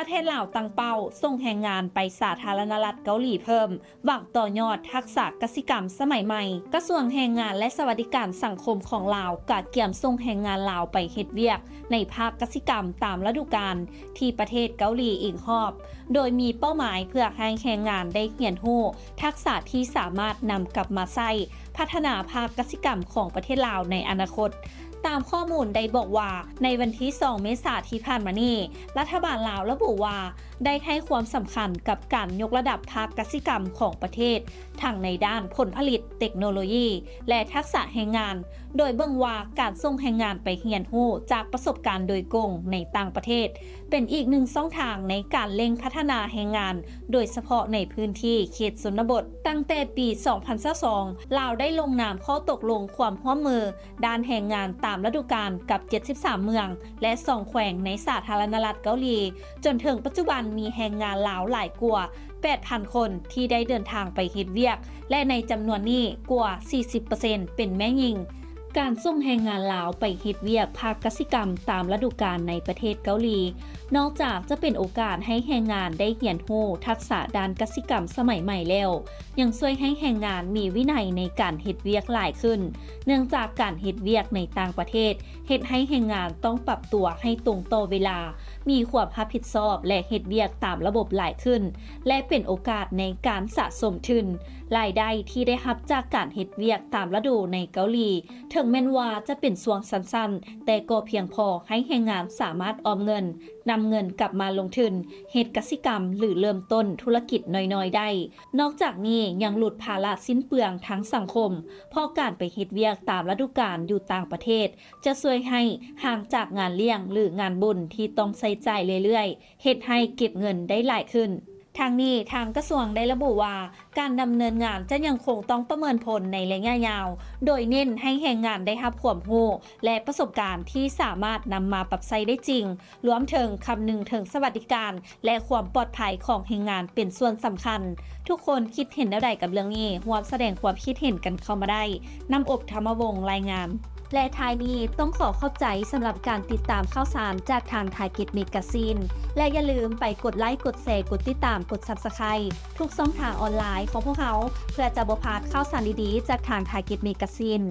ປະເທດລາວຕັ້ງເປົ້າສົ່ງແຮງງານໄປສາທາລະນະລັດເກົາຫຼີເພີ່ມ ຫວັງຕໍ່ຍອດທັກສະກະສິກຳສະໄໝໃໝ່. ກະຊວງແຮງງານ ແລະ ສະຫວັດດີການສັງຄົມຂອງລາວ ກະກຽມສົ່ງແຮງງານລາວໄປເຮັດວຽກໃນພາກກະສິກຳຕາມລະດູການທີ່ປະເທດເກົາຫຼີອີກຮອບ, ໂດຍມີເປົ້າໝາຍເພື່ອໃຫ້ແຮງງານໄດ້ຮຽນຮູ້ທັກສະທີ່ສາມາດນຳກັບມາໃຊ້ພັດທະນາພາກກະສິກຳຂອງປະເທດລາວໃນອະນາຄົດ. ຕາມຂໍ້ມູນໄດ້ບອກວ່າ ໃນວັນທີສອງ ເມສາທີ່ຜ່ານມານີ້, ລັດຖະບານລາວລະບຸວ່າ ໄດ້ໃຫ້ຄວາມສຳຄັນກັບການຍົກລະດັບພາກກະສິກຳຂອງປະເທດ, ທັງໃນດ້ານຜົນຜະລິດ, ເຕັກໂນໂລຢີ ແລະ ທັກສະແຮງງານ, ໂດຍເບິ່ງວ່າການສົ່ງແຮງງານໄປຮຽນຮູ້ຈາກປະສົບການໂດຍກົງໃນຕ່າງປະເທດ ເປັນອີກໜຶ່ງຊ່ອງທາງໃນການເລັ່ງພັດທະນາແຮງງານ, ໂດຍສະເພາະໃນພື້ນທີ່ເຂດຊົນນະບົດ. ຕັ້ງແຕ່ປີສອງພັນຊາວສອງ ລາວໄດ້ລົງນາມຂໍ້ຕົກລົງຄວາມຮ່ວມມື ດ້ານແຮງງານຕາມລະດູການກັບເຈັດສິບສາມເມືອງ ແລະ ສອງແຂວງໃນສາທາລະນະລັດເກົາຫຼີ, ຈົນເຖິງປັດຈຸບັນມີແຮງງານລາວຫຼາຍກວ່າແປດພັນຄົນທີ່ໄດ້ເດີນທາງໄປເຮັດວຽກ ແລະ ໃນຈຳນວນນີ້ກວ່າສີ່ສິບເປີເຊັນເປັນແມ່ຍິງ. ການສົ່ງແຮງງານລາວໄປເຮັດວຽກພາກກະສິກຳຕາມລະດູການໃນປະເທດເກົາຫຼີ ນອກຈາກຈະເປັນໂອກາດໃຫ້ແຮງງານໄດ້ຮຽນຮູ້ທັກສະດ້ານກະສິກຳສະໄໝໃໝ່ແລ້ວ, ຍັງຊ່ວຍໃຫ້ແຮງງານມີວິໄນໃນການເຮັດວຽກຫຼາຍຂຶ້ນ, ເນື່ອງຈາກການເຮັດວຽກໃນຕ່າງປະເທດ ເຮັດໃຫ້ແຮງງານຕ້ອງປັບຕົວໃຫ້ຕົງຕໍ່ເວລາ, ມີຄວາມຮັບຜິດຊອບ ແລະ ເຮັດວຽກຕາມລະບົບຫຼາຍຂຶ້ນ ແລະ ເປັນໂອກາດໃນການສະສົມທຶນ, ລາຍໄດ້ທີ່ໄດ້ຮັບຈາກການເຮັດວຽກຕາມລະດູໃນເກົາຫຼີ. ເຖິງແມ່ນວ່າຈະເປັນຊ່ວງສັ້ນໆ, ແຕ່ກໍພຽງພໍໃຫ້ແຮງງານສາມາດອອມເງິນ, ນຳເງິນກັບມາລົງທຶນ, ເຮັດກະສິກຳ ຫຼື ເລີ່ມຕົ້ນທຸລະກິດນ້ອຍໆໄດ້. ນອກຈາກນີ້ຍັງຫຼຸດພາລະສິ້ນເປືອງທາງສັງຄົມ, ເພາະການໄປເຮັດວຽກຕາມລະດູການຢູ່ຕ່າງປະເທດ ຈະຊ່ວຍໃຫ້ຫ່າງຈາກງານລ້ຽງ ຫຼື ງານບຸນທີ່ຕ້ອງໃຊ້ຈ່າຍເລື້ອຍໆ, ເຮັດໃຫ້ເກັບເງິນໄດ້ຫຼາຍຂຶ້ນ. ທັງນີ້, ທາງກະຊວງໄດ້ລະບຸວ່າ ການດຳເນີນງານຈະຍັງຄົງຕ້ອງປະເມີນຜົນໃນໄລຍະຍາວ, ໂດຍເນັ້ນໃຫ້ແຮງງານໄດ້ຮັບຄວາມຮູ້ ແລະ ປະສົບການທີ່ສາມາດນຳມາປັບໃຊ້ໄດ້ຈິງ, ລວມເຖິງຄຳນຶງເຖິງສະຫວັດດີການ ແລະ ຄວາມປອດໄພຂອງແຮງງານເປັນສ່ວນສຳຄັນ. ທຸກຄົນຄິດເຫັນແນວໃດກັບເລື່ອງນີ້? ຮ່ວມສະແດງຄວາມຄິດເຫັນກັນເຂົ້າມາໄດ້. ນ້ຳອົບ ທຳມະວົງ ລາຍງານ. ແລະ ທ້າຍນີ້ຕ້ອງຂໍຂອບໃຈສຳລັບການຕິດຕາມຂ່າວສານຈາກທາງ Target Magazine ແລະ ຢ່າລືມໄປກົດໄລ, ກົດແຊ, ກົດຕິດຕາມ, ກົດ Subscribe ທຸກຊ່ອງທາງອອນລາຍຂອງພວກເຮົາ ເພື່ອຈະບໍ່ພາດຂ່າວສານດີໆຈາກທາງ Target Magazine.